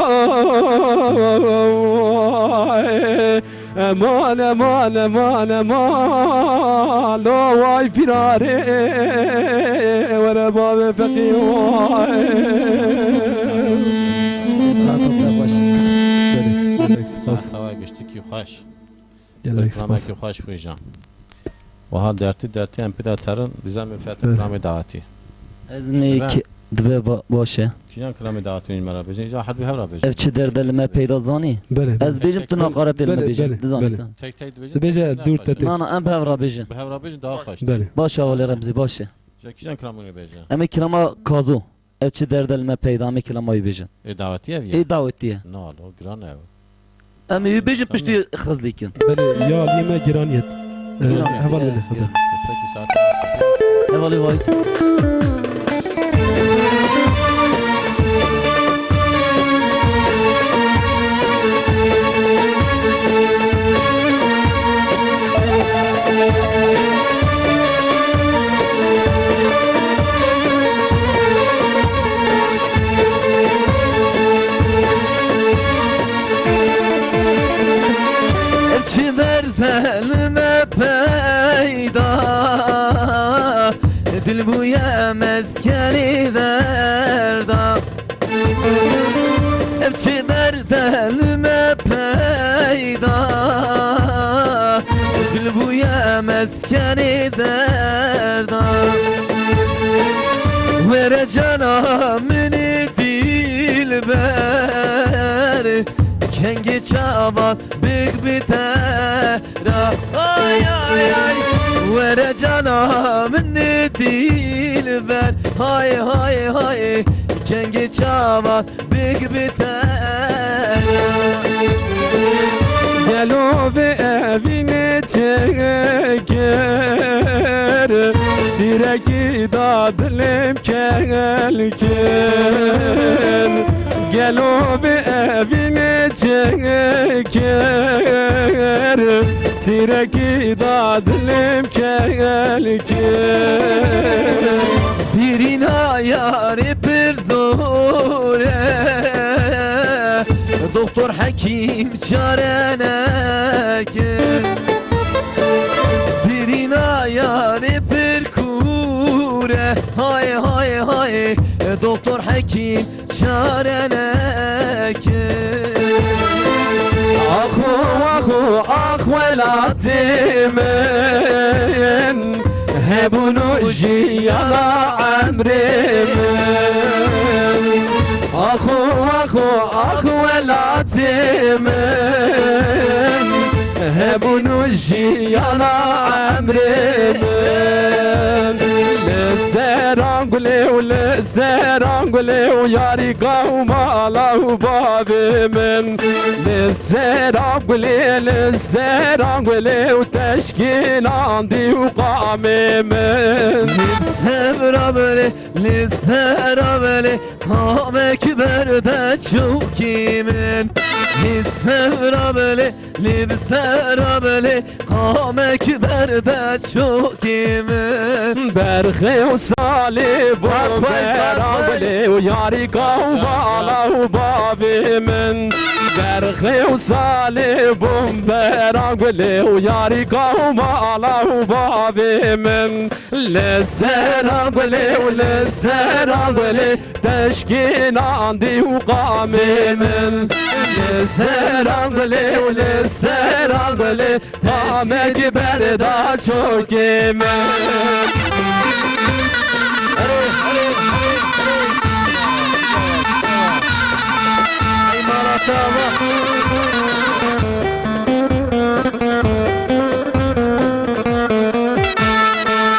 Eman, eman, eman, eman, lo way firarê, were bavê Feqî way. Saeta te xweş. Belê, gelek spas. Saeta we giştikî xweş. Gelek spas. Reklamekî xweş xwîjan. Wiha dertî dertî em pê de terin, dizem min fiyatê kilamê dawetî. Ez nê ki dibe ba-, baş e. Kîjan kilamê dawetî me re bêjin? Îca her du hev re bêjin. Ev çi derde li me peyda zanî? Belê, belê. Ez bêjim tu naqaretê li me bêjin. Belê, belê. Dizanî sen. Tek tek dibêjin. Dibêje dûr te tê. Na, na, em bi hev re bêjin. Bi hev re bêjin daha xweş. Belê. Baş e, Awalê Remzî, baş e. Îca kîjan kilamê baş e? Em ê kilama Kazo. Ev çi derde li me peyda, em ê kilama wî bêjin. Ê dawetî ev ye? Ê dawetî ye. Na, lo giran e ew. Em ê wî bêjin, piştî xizlîkin. Belê, ya aliyê me giran yet. Giran yet, heval e, belê, xide. Peki, saet. Hevalê vay. Çi derde li me peyda, dil bûye meskenî derda. Ev çi derde li me peyda, dil bûye meskenî derda. Were cana min ê dîlber, kengê çavan bik bi te ra. Ay, ay, ay. Were cana min ê dîlber, hay, hay, hay. Kengê çavan bik bi te. Gelo vê evînê çêkir, tîrekî da dilêm kelkin. Gelo vê evînê çêkir, tîrekî da dilêm kelkin. Birîna yarê pir zor e, doktor hekîm çare neke. Birîna yarê pir kûr e, hay, hay, hay, doktor hekîm çare neke. Ax o, ax o, ax welatê min, hebûn û jiyana emrê min. Ax o, ax o, ax welatê min, hebûn û jiyana emrê min. Li ser Angulê û li ser Angulê û yarîka û mala û bavê min. Li ser Angulê, li ser Angulê û teşkînandî û qamê min. Li ser Angulê, li ser Angulê, qamek berde çokê min. Li ser Angulê, li ser Angulê, qamek berde çokê min. Berxê û salê bûm, Sarxway, bera Sarxway. Gulê û yarîka û mala û bavê min. Berxê û salê bûm, bera gulê û yarîka û mala û bavê min. Li ser Angulê û li ser Angulê, teşkînandî û qamê min. Li ser Angulê û li ser Angulê, qamek berda çokê min.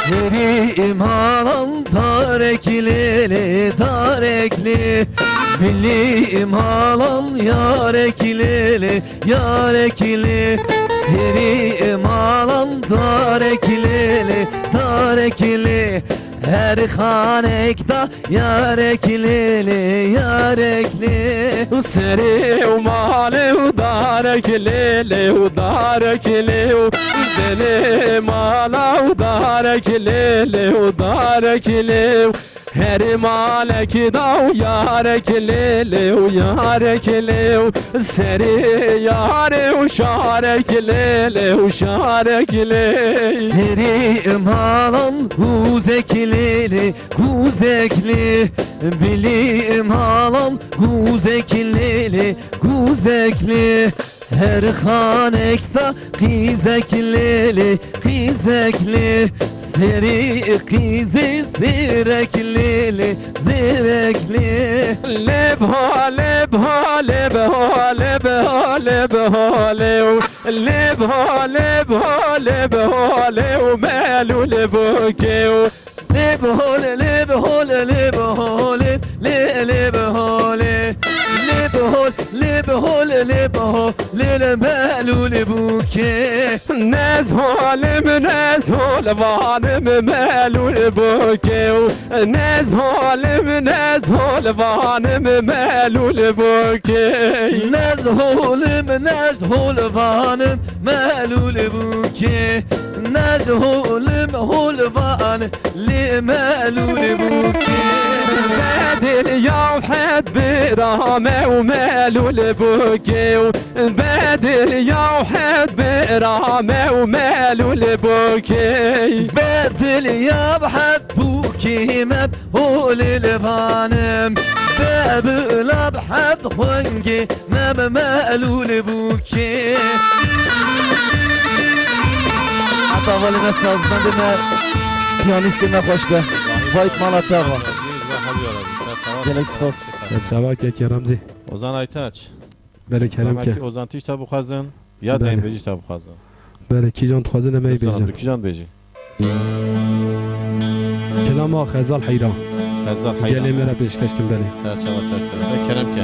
Serî malan darekî lê lê darekî lê. Bilî malan yarekî lê lê yarekî lê. Serî malan darekî lê lê darekî lê. Her xanek da yarekî lê lê yarekî lê. Serê û malê û darekî lê lê û darekî lê û dilê mala û darekî lê lê û darekî lê û her malekî da û yarekî lê lê û yarekî lê û serê yarê û şarekî lê lê û şarekî lê. Serê malan hûzekî lê lê Gûzekli, bilî malan gûzekli, gûzekli. Her xanek da qîzekli, qîzekli. Serî qîzî zîrekli, zîrekli. Lêbho, lêbho, lêbho, lêbho, lêbho, lêbho, lêw. Lêbho, lêbho, lêbho, lêw, melûl bûkê. Lê bihol, lê bihol, lê bihol, lê, lê bihol. Lê bihol, lê bihol, lê bihol, lê, lê melûl bûkê. Nez holim, nez hol vanim melûl bûkê. Nez holim, nez hol vanim melûl bûkê. Nez holim, nez hol vanim melûl bûkê. Nez holim, hol vanim lê melûl bûkê. Bedil yaw het birame û melûl bûkê. Bedil yaw het birame û melûl bûkê. Bedil yaw het bûkê me holê li vanim. Bedil yaw het xwengê me bi melûl bûkê. Heta valê me sazmendê me, piyanîstê me xweş be. Vayt mala te va. Gelek spas. Serçava keke Remzî. Ozan Aytaç. Belê, kerem ke. Ozan tişta bixwazin, ya Belê. Deynbêjî tişta bixwazin. Belê, kîjan dixwazin em ê Ozan, bêjin. Tu kîjan dibêjî? Kilama Xezal Heyran. Xezal Heyran. Gelê me re pêşkeş kin belê. Serçava ser ser. E, kerem ke.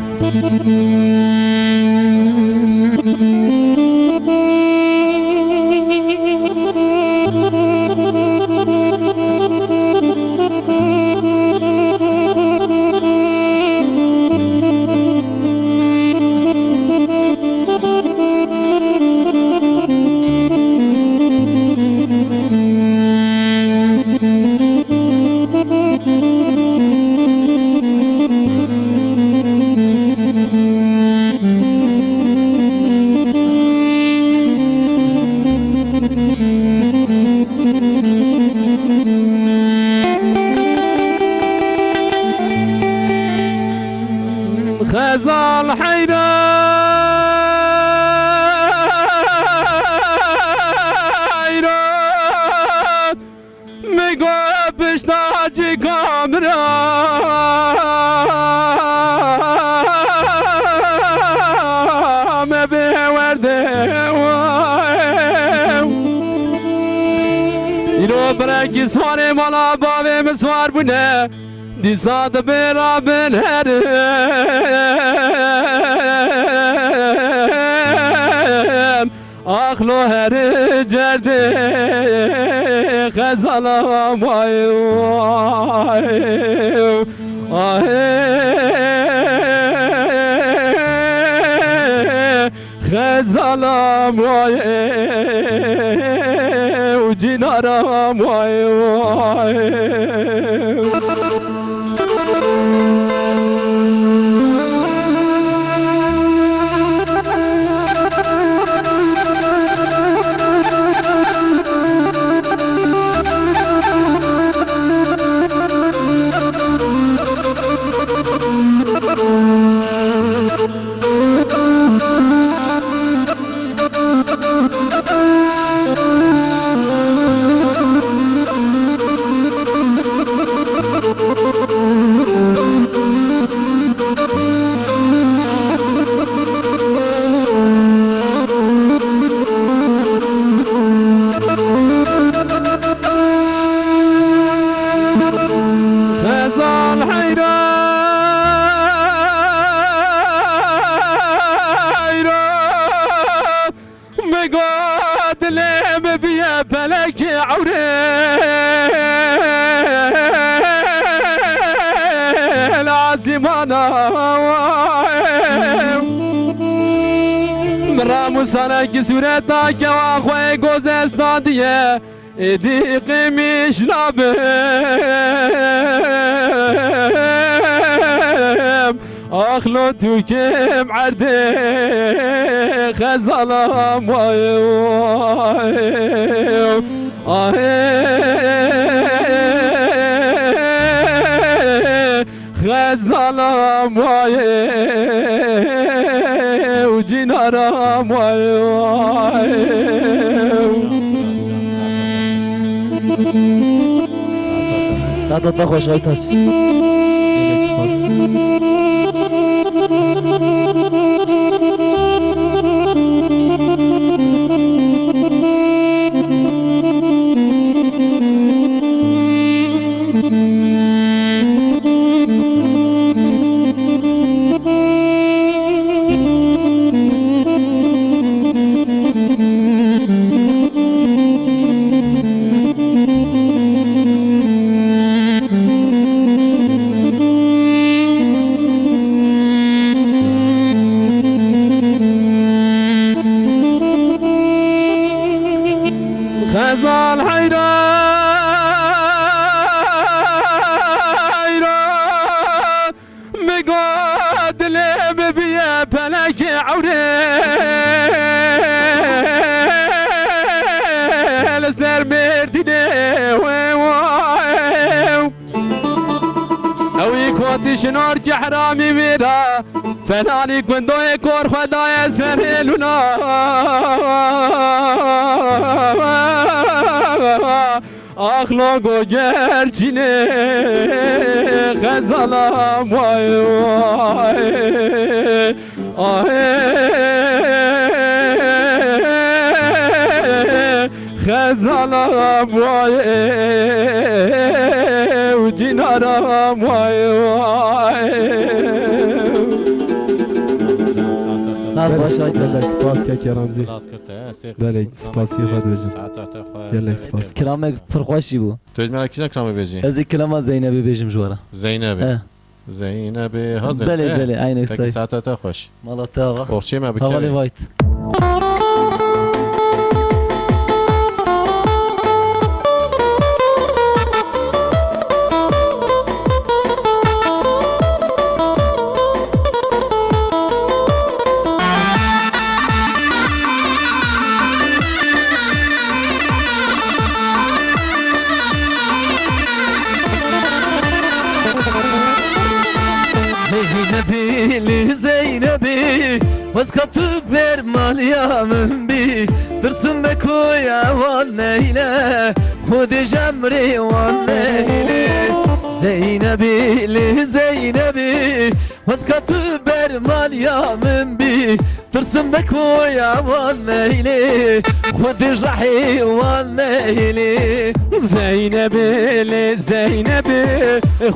Xezal heyran, mi got pişta cîka min ra, me bê werdê. Îro bi rengî swarê mala bavê min swar bûne. Dîsa dibêra min herin, ax lo her cerdê Xezala may, ay, ay, Xezalam way û cînaram way way. Xezal heyran, heyran, mi got dilê min biye pelekê ewrê li azîmana. Min ramûsanekî sûreta kewa xwe gozestandiye. Êdî qêmîş nabim, ax lo tu kim erdê Xezalam way way. Ahê Xezalam wayê û cînaram wayê. Saeta te xweş Aytaç. Gelek spas. Xezal heyran, heyran, mi got dilê min biye pelekê ewrê li ser Mêrdînê wê wê. Ewî kotî şinor kehramî wî da, felanî gundoyê kor xwe daye serê lûna. Ax logo gerçînê xezalam way way. Ahê xezalam way û cînaram way way. Saet baş, ay Gelek spas keke Remzî. Xilas kir te, sê Belê, spasî xwe dibêjim. Saeta te xwe Gelek tebî spas. Te. Kilamek pir xweş jî bû. Tu ê ji me re kîjan kilamê bêjî? Ez ê kilama Zeynebê bêjim ji we re. Zeynebê. He. Zeynebê hazir. Belê, Eh, belê, eynek peki say. Saeta te xweş. Mala te ava. Oxçê me bi Hevalê kevê. Vayt. Zeynebî li Zeynebî, xwezka tu ber maliya min bî, tirsim be koya wan neyle, Xwedê ji emrê wan neyle. Zeynebî li Zeynebî, xwezka tu ber maliya min bî, tirsim be koya wan neyle, Xwedê ji rehê wan neyle. Zeynebê lê Zeynebê,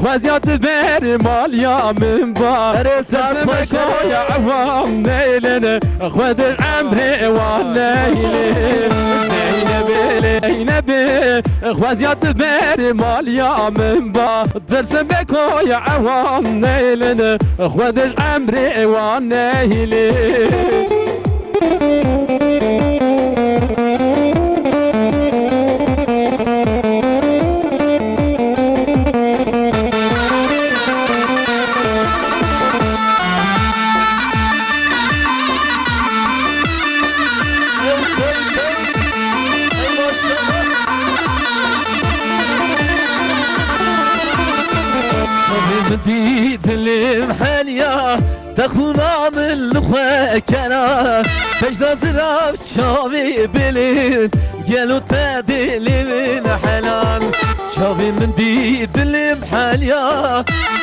xwezya tu ber maliya min ba. Erê, saet xweş, erê. Tirsim be koya wan neylin, Xwedê emrê wan neylê. Zeynebê lê Zeynebê, xwezya tu ber maliya min ba. Tirsim be koya wan neylin, Xwedê emrê wan neylê. Çavê min dî dilê min heliya, te xûna min li xwe kena. Pejda zirav çavê bilind, gelo te dilê min helan. Çavê min dî dilê min heliya,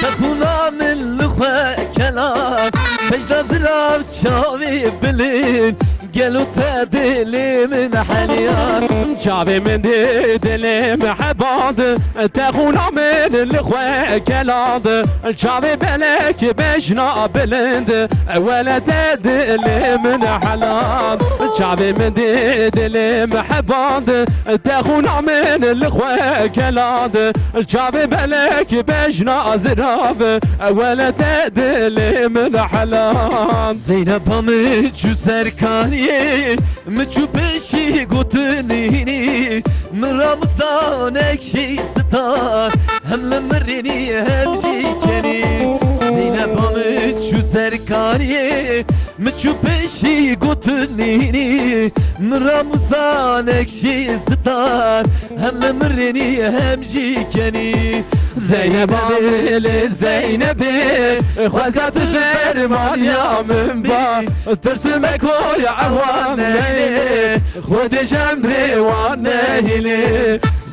te xûna min li xwe kena. Pejda zirav çavê bilind, gelo te dilê min heliya. Çavê min dî dilê min heband, te xûna min li xwe keland. Çavê belek bejna bilind, wele te dilê min heland. Çavê min dî dilê min heband, te xûna min li xwe keland. Çavê belek bejna zirav, wele te dilê min heland. Zeyneba min çû ser kariyê, min çû pêşî gotinînî, min ramûsanek şî star, hem li min rênî hem jî kenî. Zeyneba min çû ser kariyê, min çû pêşî gotinînî, min ramûsanek şî star, hem li min rênî hem jî kenî. Zeynebê lê Zeynebê, xwezka tu ji ber maliya min ba. Tirsim be koya wan neylê, Xwedê ji emrê wan neylê.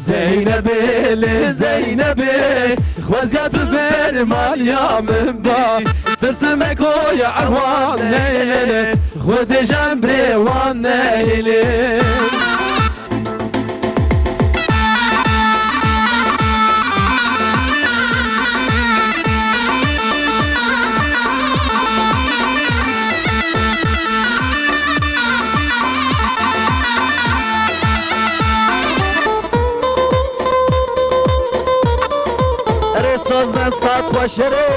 Zeynebê lê Zeynebê, xwezka tu ber maliya min ba. Tirsim be koya wan neylê, Xwedê ji emrê wan neylê. Erê sazmend, saet xweş erê.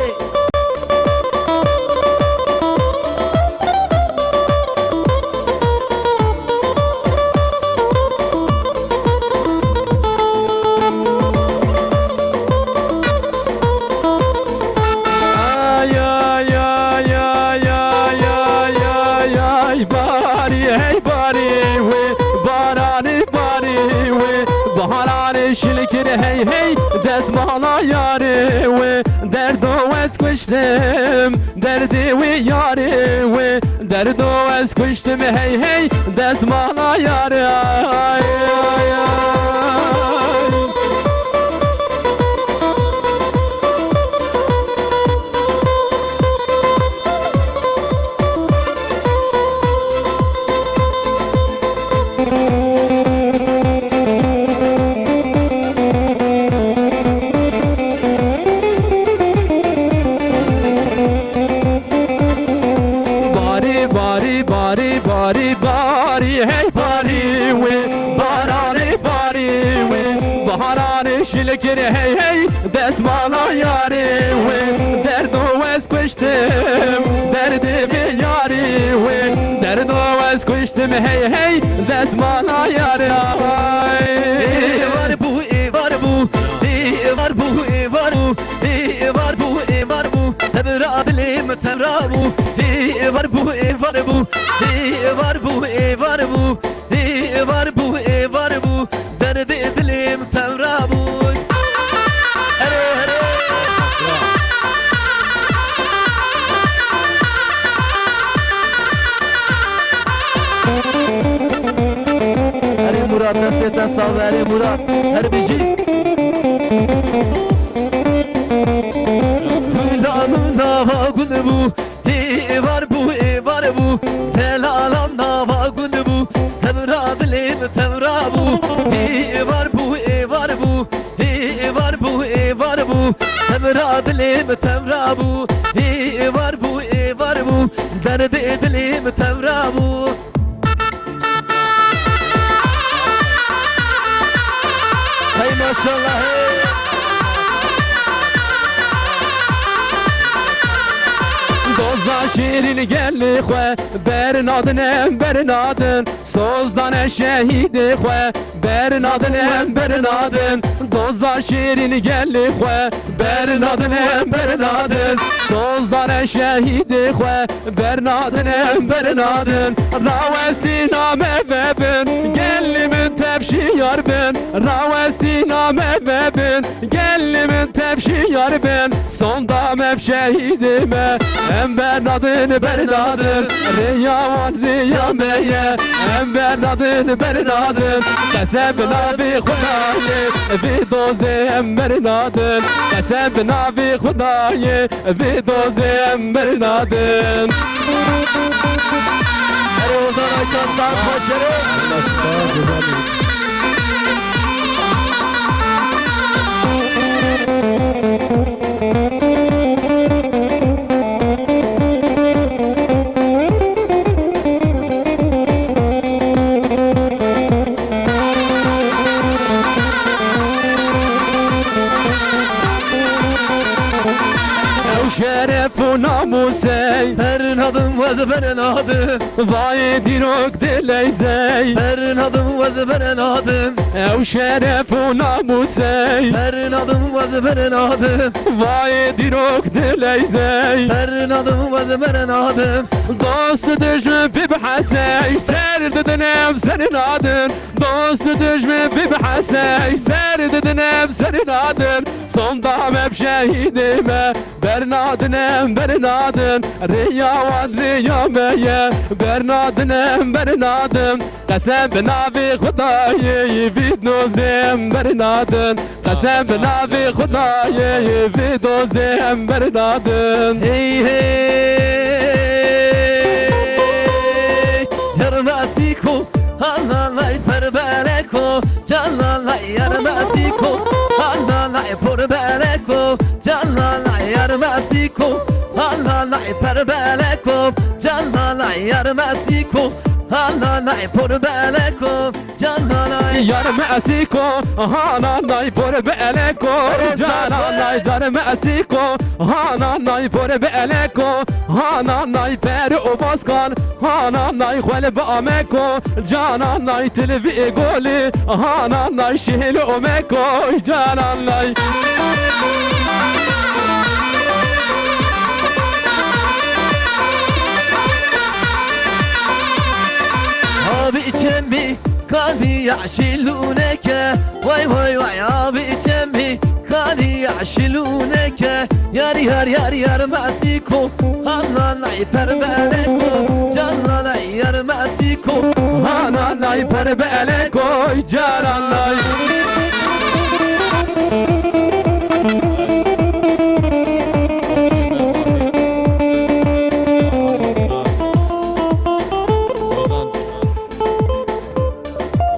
Ay, ay, ay, barî, hey barî wê, baranê barî wê, baranê şil kir hey hey, destmala yarê wê, derdo ez kuştim, derdê wê yarê wê, derdo ez kuştim hey hey, destmala yarê, ay, ay, ay. Hey parî wê, baranê parî wê, baranê şil kir hey hey, destmala yarê wê, derdo ez kuştim, derdê vê yarê wê, derdo ez kuştim hey hey, destmala yarê ay. Êvar bû, êvar bû, êvar bû, êvar bû. Êvar bû, êvar bû, tevra dilê min tevra bû. Êvar bû, êvar bû, êvar bû, êvar bû. Êvar bû, êvar bû, derdê dilê min tevra bû. Herê, herê. Herê Murat, destê te sax be, herê Murat. Her bijî. Gula min nava gul bû, êvar bû, êvar bû, delalam nava gul bû, sevra dilê min tevra bû, êvar bû, êvar bû, êvar bû, êvar bû, sevra dilê min tevra bû, êvar bû, êvar bû, derdê dilê min tevra bû. Hey maşallah, hey. Doza şêrîn gelê xwe, bernadin em bernadin. Soz dane şehîdê xwe, bernadin em bernadin. Doza şêrîn gelê xwe, bernadin em bernadin. Soz dane şehîdê xwe, bernadin em bernadin. Rawestî name me bin, gelî min tevşiyar bin. Rawestî name me bin, gelî min tevşiyar bin. Sonda me bi şehîdê me, em bernadin, bernadin. Rêya wan rêya me ye, em bernadin, bernadin. Qesem bi navê Xwedayê, vê dozê em bernadin. Qesem bi navê Xwedayê, vê dozê em bernadin. Erê Ozan Aykan, saet xweş, erê. Ew şeref û namûsey, bernadim wez bernadim. Vayê dîrok dileyzey, bernadim wez bernadim. Ew şeref û namûsey, bernadim wez bernadim. Vayê dîrok dileyzey, bernadim wez bernadim. Dost dijmin bib hesey, ser didin em ser nadin. Dost dijmin bib hesey, ser didin em ser nadin. Sonda me bi şehîdê me, bernadin em bernadin. Rêya wan rêya me ye, bernadin em bernadin. Qesem bi navê Xwedayê, vî dozê em bernadin. Qesem bi navê Xwedayê, vê dozê em bernadin. Hey, hey, Yarmasîko, halalay perbeleko, calalay yarmasîko, halalay porbeleko, calalay yarmasîko, halalay perbeleko, calalay yarmasîko, halalay porbeleko. Calalay. Yar me esîko, hananay por bi eleko. Calalay, car me esîko, hananay por bi eleko. Hananay per û baskan, hananay xwel bi ameko. Cananay tilvî golî, hananay şihil û meko. Calalay. Abi içemi Kadî ya şilûneke, way, way, way, abi içemi. Kadî ya şilûneke, yar, yar, yar, yar, masîko. Hananay perbeleko, cananay yar, masîko. Hananay perbeleko, caranay.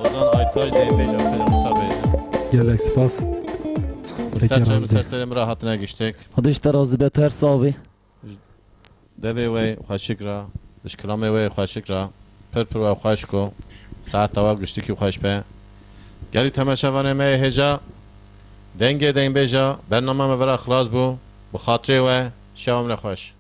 Ozan Aytaş dê bêje, aferin Musa bêje. Gelek spas. Ser çem, ser serê min re hatine giştek. Xwedê ji te razî be, tu her sax bî. Devê we xweşik re, ji kilamê we xweşik re. Pir pir we xweş ku saeta we giştikî xweş be. Gelî temaşevanê me yê hêja, dengê dengbêja, bernama me vera xilas bû. Bi xatirê we, şeva min e xweş.